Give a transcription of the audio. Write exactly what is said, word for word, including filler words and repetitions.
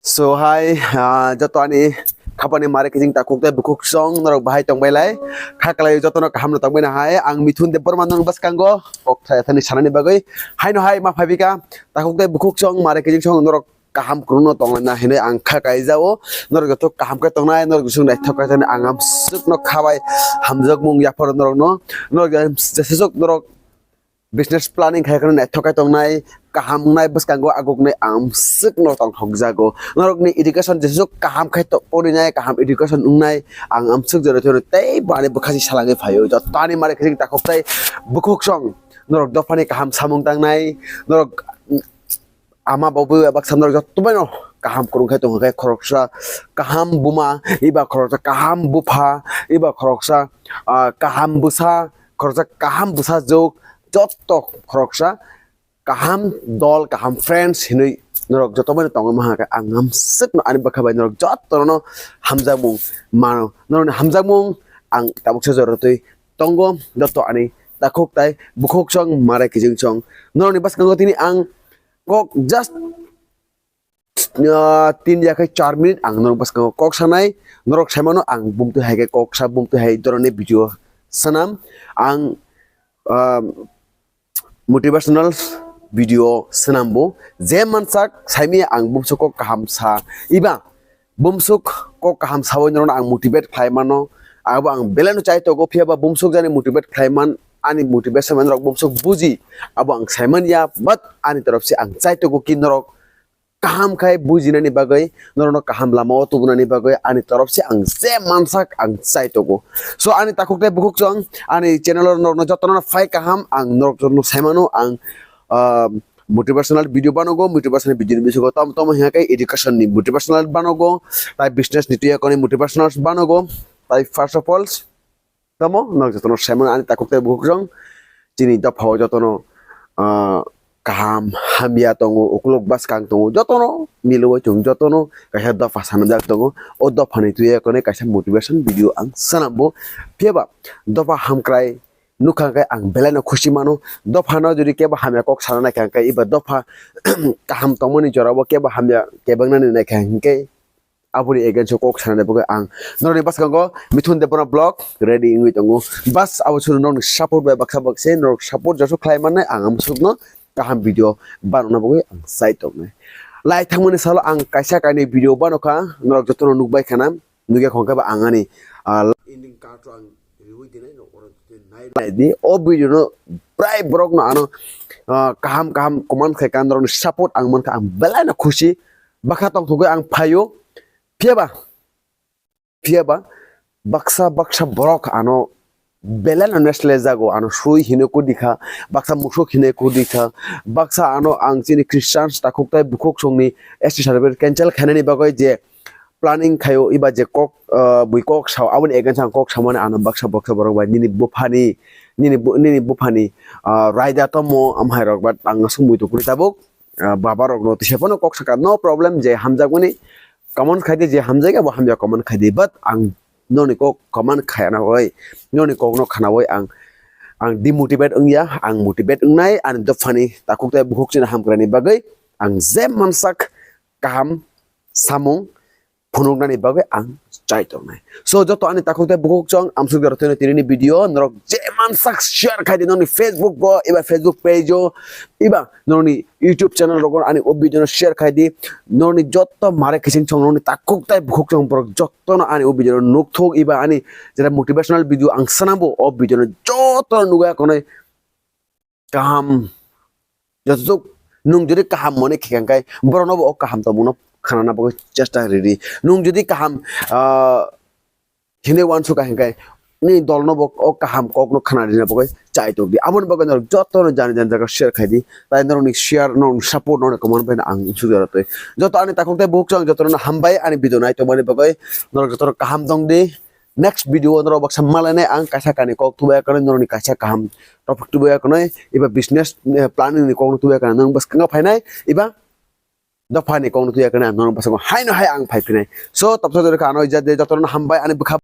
So hai, ah, joto ani khapani mare kijing takhuk tei bukhuk song norok bahai tongbai lai. Kha kalai jotono kaham no tongbai na hai. Ang Mithun Debbarma norok bwskango kok thaya thani sanani bagwi. Haino hai ma phaibika takhuk tei bukhuk song mare kijing song norok kaham kwrwngno tongna hinwi ang kha kaijao. Norok joto kaham khe tongnai, norok jesuk naithok khe tongnai, ang amswkno khabai hamjakmung yapharo norokno. Norok jesuk norok business planning khai kheno naithok khe tongnai, kaham wngnai, bwskango aguknai amswkno tongthok jago. Norokni education jesuk kaham khai to-, porinai, kaham education wngnai, ang amswk jora thwino tei bo ani bwkha si salangwi phaio. Joto ani mare kijing takhuk tei bukhuk song norok dophani kaham samung tangnai, norok ama babu baksa norok joto bai no kaham kwrwng khai tongo khe khoroksa kaham buma, eba khoroksa kaham bupha, eba khoroksa, ah, kaham bwsa, khoroksa kaham bwsajwk, joto khoroksa kaham dol, kaham friends hinwi norok joto bai no tongwi maha khe ang amswkno ani bwkha bai norok jotono hamjakmung mano. Norokni hamjakmung ang tabuksa jora twi tongo, joto ani takhuk tai bukhuk song mare kijing song. Norokni bwskango tini ang kok just, ah, tin ya khe char minute ang norok bwskango kok sanai. Norok saimano ang bumtwi hai khe kok sa, bumtwi hai doroni video sanam. Ang, ah, motivational video sanambo. Je mansak saimaya ang bumsok kok kaham sa. Iba bumsok kok kaham sawi norokno ang motivate khlai mano. Abo ang belai no chai togo, phiya ba bumsok jani motivate khlai man, ani motivation man rok bumsok buji. Abo ang saiman ya, but ani torop se ang chai togo ki norok kaham khai bujinani bagwi, norokno kaham lama o tubunani bagwi ani torop se ang je mansak ang chai togo. So ani takhuk tei bukhuk song ani channel o norokno jotono phai kaham ang norok jotono saimano ang, ah, motivational video banogo, motivational video ni bisingo tom tom hinga khe education ni motivational banogo, tai business ni tuya koni motivational banogo, tai first of all, tamo norok jotono saimano ani takhuk tei bukhuk song chini dophao jotono, ah, kaham hamya tongo, ukulok bwskang tongo, jotono milwi chwng jotono kaisa dopha sanajak tongo. O dophani tuya koni kaisa motivation video ang sanambo, phiya ba dopha hamkrai nukha khe ang belai no khusi mano. Dophano jodi kebo hamya kok sana naikha khe, eba dopha kaham tongmani jorao kebo hamya kebengnani naikha hinkhe aboni against o kok sana bagwi ang norokni bwskango Mithun Debbarma vlog ready wngwi tongo. Bas abo suru norokni support bai baksa baksa norok support joso khlai mannai ang amo sukno kaham video banana bagwi ang chai tongnai. Lai thangmani salo ang kaisa kainwi video banokha, norok jotono nukbai khana. Nugya khong khe ba ang ani, ah, ending card o ang riwi dinai no oro nai di. O video no prai borok no ano, ah, kaham kaham comment khai kan rok ni support ang mankha, ang belai no khusi. Bakha tongthogwi ang phaio. Phiya ba, phiya ba baksa baksa borok ano belai no neslai jago, ano sui hino kudikha, baksa musuk hino kudikha, baksa ano ang chini Christians takhuk tai bukhuk songni S T certificate cancel khainani bagwi je planning khaio, iba je kok, ah, bui kok sao, aboni against ang kok samani ano baksa baksa borok bai nini buphani, nini bu-, nini buphani, ah, raida tomo amhai rok ba tang sumui tukuri tabuk, ah, baba rok no tisa phano kok saka, no problem, je hamjakmani comment khaidi, je hamjak abo hamya comment khaidi, but ang noni kok comment khayana oi, noni kok no khana oi ang, ang demotivate wngya, ang motivate wngnai, ani dophani takhuk tai bukhuk chini hamkrai ni bagwi ang je mansak kaham samung phunuknani bagwi ang chai tongnai. So, joto ani takhuk tei bukhuk chong amsuk jora tino tini ni video norok je mansak share khai di, noni Facebook o, eba Facebook page o, eba noni YouTube channel rogo ani o video no share khai di. Noni joto mare kiching chong, noni takhuk tei bukhuk chong borok joto no ani o video no nukthok, eba ani jeta motivational video ang sanabo o video no joto no nugwi akonoi kaham. Joto nwng jodi kaham mone khikha khe borokno bo o kaham tongmungno khanana bagwi chesta ridi. Nwng jodi kaham, ah, hinwi uansukha hinkhe nini dolno bo o kaham kokno khana rina bagwi chai tokdi. Aboni bagwi norok jotono jani jani jaga share khaidi. Tai norokni share, norokni support, norokni comment bai ang uansukjak twi. Joto ani takhuk tei bukhuk chwng jotono hambai ani video nai tongmani bagwi. Norok jotono kaham tongdi. Next video o norok baksa malainai ang kaisa kani kok tubui akonoi, norokni kaisa kaham topic tubui akonoi, eba business, eh, planning ni kokno tubui akonoi, norok bwskango phainai, eba dophani kokno tubui akonoi, norok bwskango haino hai ang phai phinai. So, topsa jora kha ano ijat de jotono hambai ani bwkha.